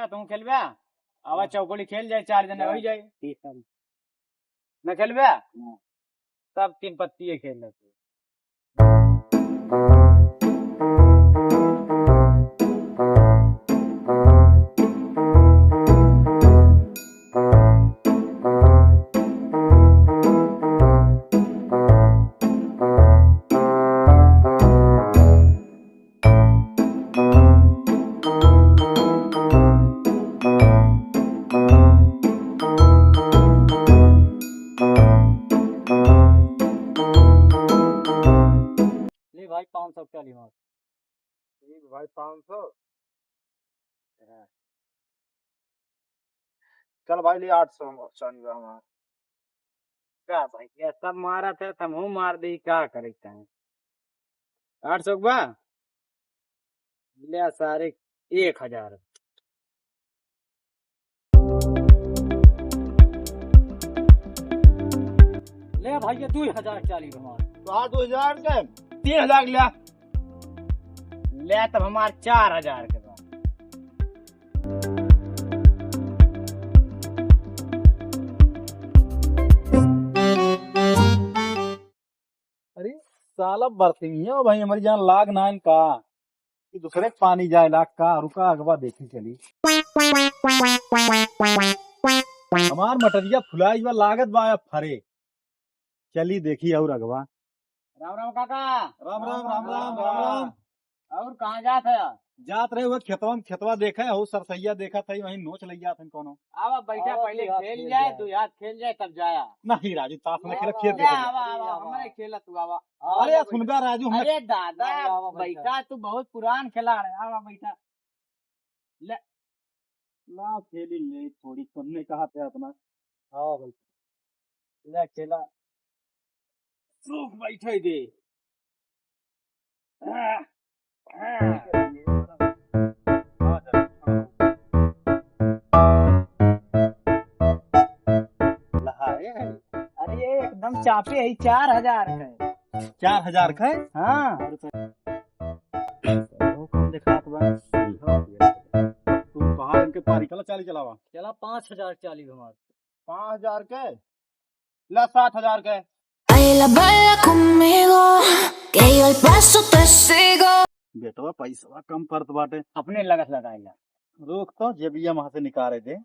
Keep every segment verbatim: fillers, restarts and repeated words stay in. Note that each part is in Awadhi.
तुम खेलबे? आवा हाँ। चौकोड़ी खेल जाए, चार जने हाँ। होई जाए। ठीक है। न खेलबे? हाँ। तब तीन पत्ती खेल लेते। ले भाई, पाँच सौ का ली मार। ठीक भाई, पाँच सौ। चल भाई, ले आठ सौ चानी बा हमार। का भैया, सब मारत है, त हमहू मार दी, का करे तैं? आठ सौ बा? ले सारे एक हजार। ले भैया, दुई हजार चाली हमार। तो हाँ, दुई हजार के तीन हजार ले। ले तब हमार चार हजार के बा। अरे साला बरतिया भाई, हमारी जान लाग ना का कि दूसरे के पानी जाए लाग का, रुका अगवा देखी चली। हमार मटरिया फुलाई बा, लागत बा अब फरे। चली देखी और अगवा। राम राम काका। राम राम, राम राम, राम राम। और कहाँ जात है? जात रहे हुए खेतवा में, खेतवा देखे हो, सरसैया देखा था, वहीं नोच ले जात हैं कोनो। आवा बैठा, आवा, पहले दो हाथ खेल खेल जाए, जाए। दो हाथ खेल जाए तब जाया। नहीं राजू, ताश में खेला, खेल आवा, देखे। आवा, आवा, हमारे खेला तू आवा। अरे आवा सुनबा राजू, हम अरे दादा, आवा, आवा, बैठा। बैठा, तू बहुत पुरान खिलाड़ है, आवा बैठा। ले, ला खेली ले थोड़ी, तुमने कहा था अपना। हाँ भाई। ले खेला। रुक, बैठे दे। अरे एकदम चापे है, चार हजार का है। चार हजार का है? हाँ। रुक, हम दिखात बा। तू बाहर इनके पारी, चला चाली चलावा। चला पाँच हजार चाली हमार। पाँच हजार के? ला सात हजार के। Baila, baila conmigo, que yo el paso te sigo। बेटवा, पैसवा कम पड़त बाटे। अपने लगत लगाइला। रुक तो, जेबिया वहां से निकाले दे।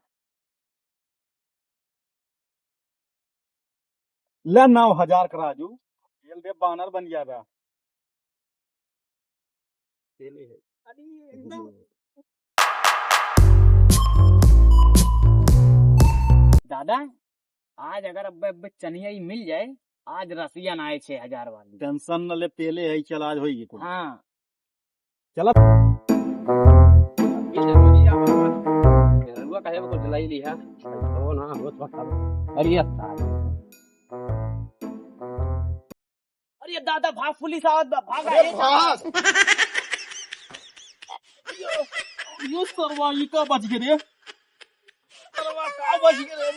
ले नौ हजार का राजू, खेल दे, बानर बन जाबा। तेले है। अरे, एकदम। दादा, आज अगर अब्बे, अब्बे चनिया ही मिल जाए, आज रसिया ना आए छह हजार वाली। Tension न ले, पेले है, चल आज होई कुल। हाँ। चला। ये जरूरी है, मेहरुआ कहे को दिलाई ली है। हो ना, हो तो बता। अरे यार, अरे दादा, भाग, पुलिस आवत बा, भाग, अरे ए भाग। यो, यो सरवा, ई का बच गए रे? सरवा का बच गए रे?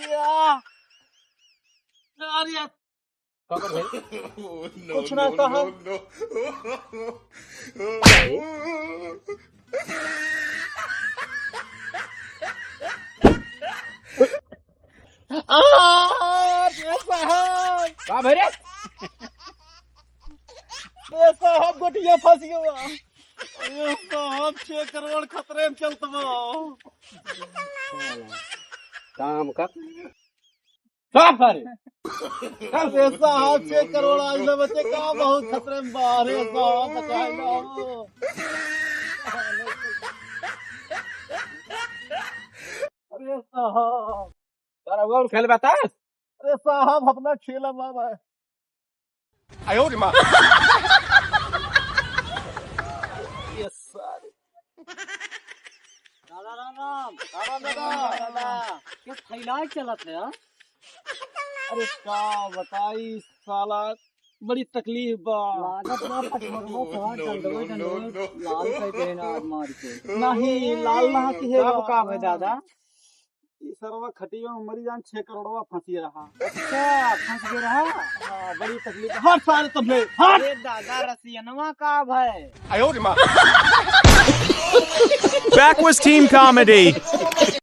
अरे यार। का कर भाई? कुछ ना कहा। आ, रे साहब। का भरे? रे साहब, गोटिया फंस गया। रे साहब, छह करोड़ खतरे में चलत बा। काम का? साफ सारे। रे साहब, छह करोड़ आज न बचे का, बहुत खतरे में बा। रे साहब, बचाए लो। अरे साहब। तारा हुआ और खेल बता। अरे साहब, अपना खेला बाबा। आयो रे माँ। ये सारे। दादा राम राम। राम राम दादा। दादा, क्या फैलाए चलत है यार? अरे का बताई साला, बड़ी तकलीफ बा। लागत बा पटमरवा तोहार डंडवे डंडवे लाल कर देना आज मार के। नहीं, लाल ना की है तब बा। का है दादा? ई सरवा खटिया में मरी जान, छह करोड़वा फंसी रहा। अच्छा, फंस गया रहा? हाँ, बड़ी तकलीफ। हट सारे तबले, हट। अरे दादा, रसियनवा का भय? आयो रे माँ। Backwoods Team Comedy।